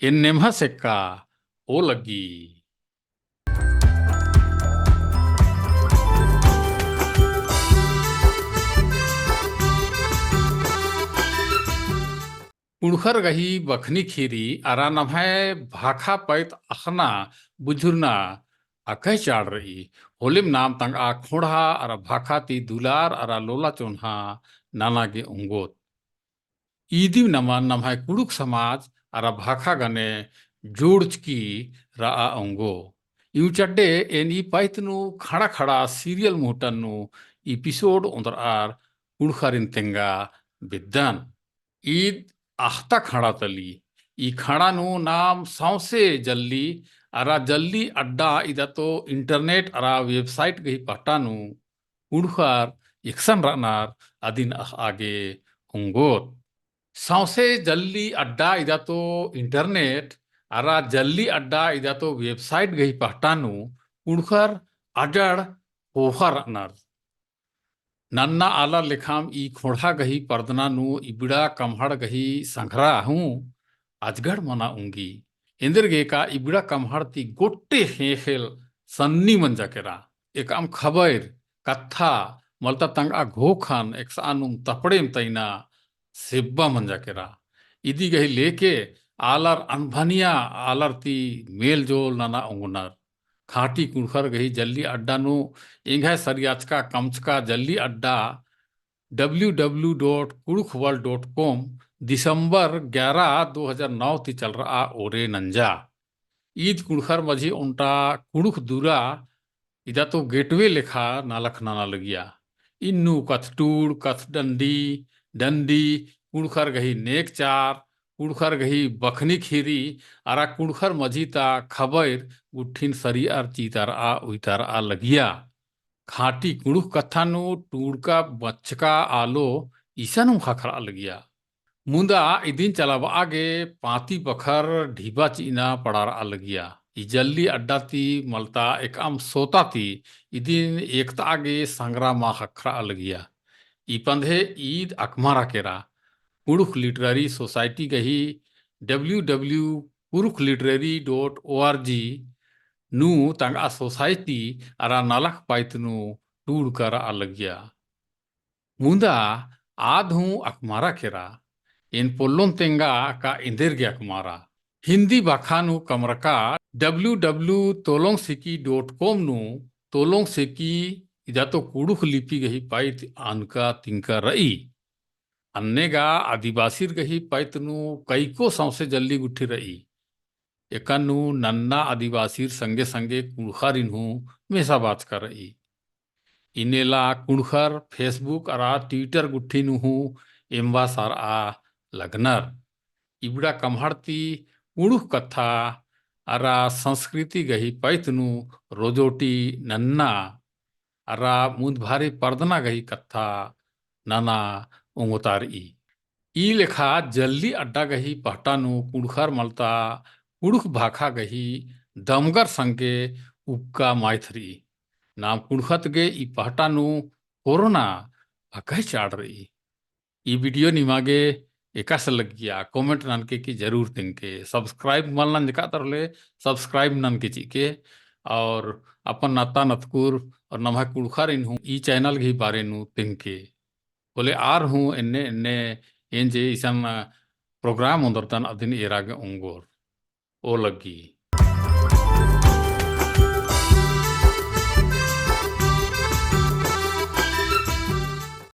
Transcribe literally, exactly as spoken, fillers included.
एन नेम्हस एक्का ओ लग्गी। कुँड़ुख़र गही बखनी ख़ीरी अरा नम्है भाखा पइत अख़ना बुझुरना अकय चाड़ रई। होलेम नाम तंगआ ख़ोंड़हा अरा भाखा ती दुलार अरा लोला चोन्हा नना गे ओंगोत। ईदिम नमन नम्है कुँड़ुख़ समाज अरा भाखा गने जोड़चकी रआ ओंगो। इउ चड्डे एन ई पइत नू ख़ड़ा ख़ड़ा serial मुहटन नू episode ओन्दरअर कुँड़ुख़ारिन तेंगा बेद्दन। ईद अख़ता ख़ड़ा तली। ई ख़ड़ा नू नाम सौंसे जल्ली अरा जल्ली अड्डा इदा तो internet अरा website गही पहटा नू कुँड़ुख़र एकसन रअनर अदिन अख़आ गे ओंगोत। सौंसे जल्ली अड्डा इदा तो internet अरा जल्ली अड्डा इदा तो website गही पहटा नू कुँड़ुख़र अजड़ ख़ोख़ा रअनर। नन्ना आलर लेखाम ई ख़ोंड़हा गही परदना नू इबड़ा कमहड़ गही संघरा हूँ अजगड़ मना ओंगी। एन्देरगे का इबड़ा कमहड़ ती गोट्टे ख़ेख़ेल सन्नी मंजा केरा। एकअम खबइर, कत्था, मलता तंगआ घोखन एकसआ नुम तपड़ेम तइना सेब्बा मंजा केरा। इदी गही लेके आलर अनभनिया आलर ती मेलजोल नना ओंगनर। खांटी कुँड़ुख़र गही जल्ली अड्डा नू एंग्है सरियाचका कमचका जल्ली अड्डा www dot kudukhworld dot com दिसंबर ग्यारह दो हज़ार नौ ती चलरआ ओरे नंजा। ईद कुँड़ुख़र मझी ओन्टा कुँड़ुख़ दुरा इदा तो gateway लेखा नलख नना लगिया। इन्नु कत्थटूड़, कत्थडंडी, डंडी, कुँड़ुख़र गही नेगचार, कुँड़ुख़र गही बखनी ख़ीरी, अरा कुँड़ुख़र मझी ता खबइर गुट्ठिन सरिअर चितारआ उइतारआ लगिया। खांटी कुँड़ुख़ कत्था नू टूड़का बच्चका आलो इसन हूँ ख़क्खरआ लगिया। मुन्दा इदिन चलाबआ गे पाती पखर ढिबा चिअना पड़ारआ लगिया। ई जल्ली अड्डा ती मलता एकअम सोता ती इदिन एकतआ गे संग्रा मा ख़क्खरआ लगिया। ई पंधे ईद अकमारा केरा। कुँड़ुख़ Literary Society गही www kurukhliterary dot org नू तंगआ society अरा नलख पइत नू टूड़का रआ लगिया। मुन्दा आद हूँ अकमारा केरा। एन पोल्लोन तेंगा का एन्देरगे अकमारा। हिन्दी भाखा नू कमरका www tolongsikhi dot com नू तोलोंग सिक्की इदा तो कुँड़ुख़ लिपि गही पइत अनका तिंका रई। अन्नेगा आदिवासिर गही पइत नू कइको सौंसे जल्ली गुट्ठी रई। एकन नू नन्ना आदिवासिर संगे संगे कुँड़ुख़ारिन हूँ मेसा बाचका रई। इन्नेला कुँड़ुख़र Facebook अरा Twitter गुट्ठी नू हूँ एम्बा सारआ लगनर। इबड़ा कमहड़ ती कुँड़ुख़ कत्था अरा संस्कृति गही पइत नू रोजोटी नन्ना अरा मुन्दभारी परदना गही कत्था नना ओंगोतारई। ई लेखा जल्ली अड्डा गही पहटा नू कुँड़ुख़र मलता कुँड़ुख़ भाखा गही दमगर संगे उबका माइत रई। नाम कुँड़ुख़त गे ई पहटा नू कोरोना अकय चाड़ रई। ई video निमा गे एकासे लग्गिया comment ननके की जरूर तेंगके। Subscribe मल नंजका तर होले subscribe ननके चिके और अपन नत्ता नतकुर और नम्है कुँड़ुख़ारिन हूँ ई channel गही बारे नू तेंगके। होले आर हूँ एन्ने एन्ने एन जे इसन program ओन्दरदन अदिन एरा गे ओंगोर। ओ लग्गी।